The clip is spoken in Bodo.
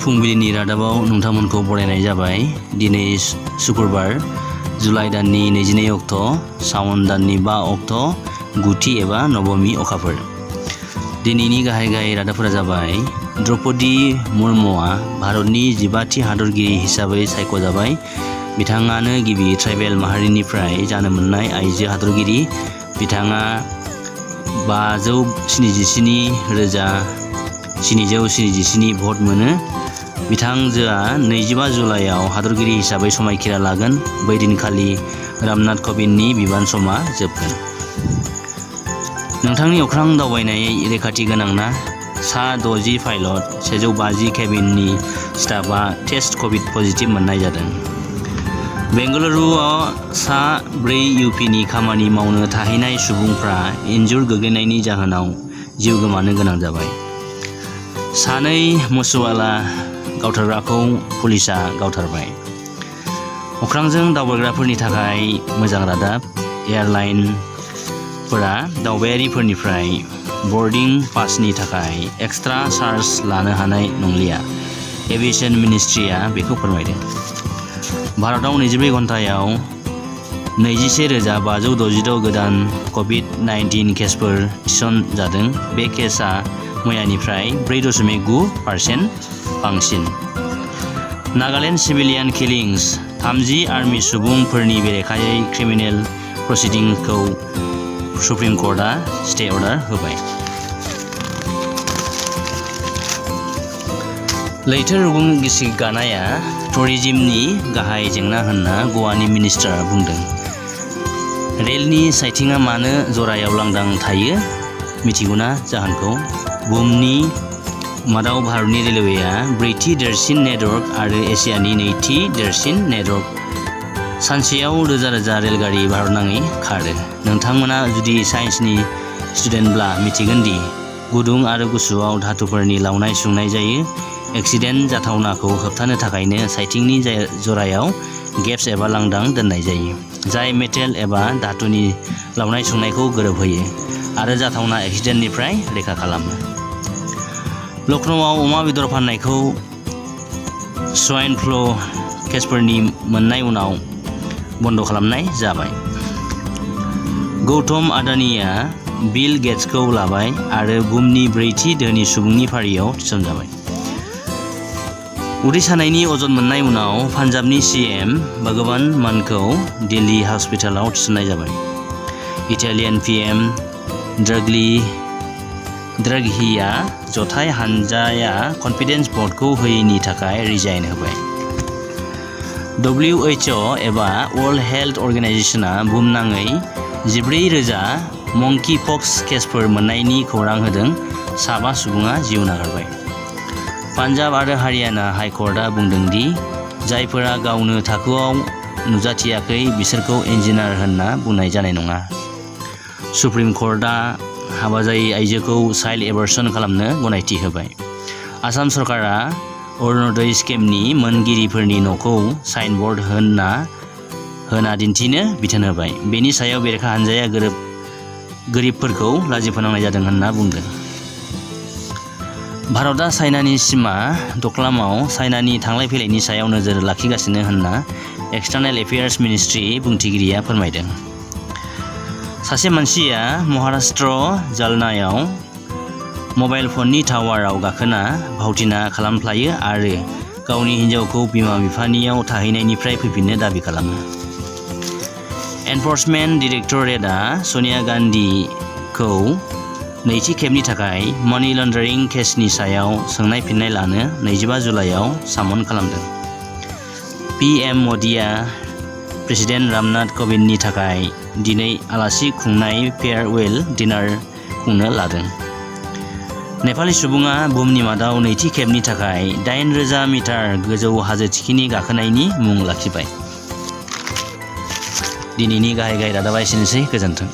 फुंबिलिनि रादाबाव नोंथांमोनखौ बरायनाय जाबाय। दिनै शुक्रबार जुलाइ दाननि 22 अक्ट', सावन दाननि 5 अक्ट', गुथि एबा नबमी अखाफोर। दिनैनि गाहाय रादाबफोरा जाबाय द्रौपदी मुर्मुआ भारतनि 15थि हादरगिरि हिसाबै सायख'जाबाय। बिथाङानो गिबि ट्राइबेल माहारिनिफ्राय जानो मोननाय आइजो हादरगिरि। बिथाङा 577,777 भट मोनो। बिथांजोआ 25 जुलाइआव हादरगिरि हिसाबै समायखिरा लागोन। बै दिनखालि रामनाथ क'विन्दनि बिबान समा जोबगोन। नोंथांनि अख्रां दावबायनाय रैखाथि गोनां ना? सा 60 पाइलट, 150 केबिननि स्टाफआ टेस्ट कभिड पजिटिभ मोननाय जादों। बेंगलुरुआव सा 4 इउपिनि खामानि मावनो थाहैनाय सुबुंफ्रा इनजुर गोग्लैनायनि जाहोनाव जिउ गोमानो गोनां जाबाय। सानै मोसौआला गावथारग्राखौ पुलिसआ गावथारबाय। अख्रांजों दावबायग्राफोरनि थाखाय मोजां रादाब। एयारलाइनफोरा दावबायारिफोरनिफ्राय बर्डिं पासनि थाखाय एक्सट्रा चार्ज लानो हानाय नंलिया। एभिएशन मिनिस्ट्रिया बेखौ फोरमायदों। भारतआव 24 घन्टायाव 21,566 गोदान कभिड-19 केसफोर थिसनजादों। बे केसआ मैयानिफ्राय 4.9% बांसिन। नागालेन्ड सिभिलियान किलिंस, 30 आर्मी सुबुंफोरनि बेरेखायै क्रिमिनेल प्रसिडिंखौ सुप्रिम कर्टआ स्टे अर्डार होबाय। लैथो रुगुं गिसिगानाया टुरिज्मनि गाहाय जेंना होनना गवानि मिनिस्टारआ बुंदों। रेलनि साइथिंआ मानो जरायाव लांदां थायो? मिथिगौना जाहोनखौ? बुहुमनि मादाव भारतनि रेलवेआ 4थि देरसिन नेटवर्क आरो एसियानि 2थि देरसिन नेटवर्क। सानसेयाव रोजा रेलगारि भारतनाङै खारो। नोंथांमोना जुदि साइन्सनि स्टुडेन्टब्ला मिथिगोन दि गुदुं आरो गुसुआव धातुफोरनि लावनाय सुंनाय जायो। एक्सिडेन्ट जाथावनाखौ होबथानो थाखायनो साइथिंनि जरायाव गेप्स एबा लांदां दोननाय जायो, जाय मेटेल एबा धातुनि लावनाय सुंनायखौ गोरोबहोयो आरो जाथावना एक्सिडेन्टनिफ्राय रैखा खालामो। लखनऊआव अमा बेदर फाननायखौ स्वाइन फ्लु केसफोरनि मोननाय उनाव बन्द खालामनाय जाबाय। गौतम आडानिया बिल गेट्सखौ लाबाय आरो बुहुमनि 4थि धोनि सुबुंनि फारियाव थिसनजाबाय। उदै सानायनि अजद मोननाय उनाव पान्जाबनि सीएम भगवन्त मानखौ दिल्ली हस्पिटालाव थिसननाय जाबाय। इटालियान पिएम द्राघिया जथाय हानजाया कन्फिडेन्स भटखौ होयैनि थाखाय रिजाइन होबाय। WHO एबा वर्ल्ड हेल्थ अर्गेनाइजेशना बुहुमनाङै 14,000 मंकी पक्स केसफोर मोननायनि खौरां होदों। 7 सुबुङा जिउ नागारबाय। पान्जाब आरो हारियाना हाइकर्टआ बुंदों दि जायफोरा गावनो थाखोआव नुजाथियाखै बिसोरखौ इन्जिनियार होनना बुंनाय जानाय नङा। सुप्रिम कर्टआ हाबा जायै आइजोखौ चाइल्ड एबर्शन खालामनो गनायथि होबाय। आसाम सरकारा अरुणोदय स्किमनि मोनगिरिफोरनि न'खौ साइनबर्ड होना दिन्थिनो बिथोन होबाय। बेनि सायाव बेरेखा हानजाया गोरिबफोरखौ लाजि फोनांनाय जादों होनना बुंदों। भारतआ चाइनानि सिमा दख्लामाव चाइनानि थांलाय फैलायनि सायाव नोजोर लाखिगासिनो होनना एक्सटार्नेल एफेयार्स मिनिस्ट्रि बुंथिगिरिया फोरमायदों। सासे मानसिया महाराष्ट्र जालनायाव मबाइल फननि टावाराव गाखोना भावथिना खालामफ्लायो आरो गावनि हिन्जावखौ बिमा-बिफानियाव थाहैनायनिफ्राय फैफिननो दाबि खालामो। एनफर्समेन्ट डाइरेक्टरेटआ सनिया गान्धीखौ नैथि खेबनि थाखाय मानि लन्डारिं केसनि सायाव सोंनाय फिननाय लानो 25 जुलाइआव सामन खालामदों। पीएम मोदीआ प्रेसिडेन्ट रामनाथ क'विन्दनि थाखाय दिनै आलासि खुंनाय फेयारवेल डिनार खुंनो लादों। नेपाली सुबुङा बुहुमनि मादाव नैथि खेबनि थाखाय 8,000 मिटार गोजौ हाजो थिखिनि गाखोनायनि मुं लाखिबाय। दिनैनि गाहाय रादाबा एसेनोसै। गोजोन्थों।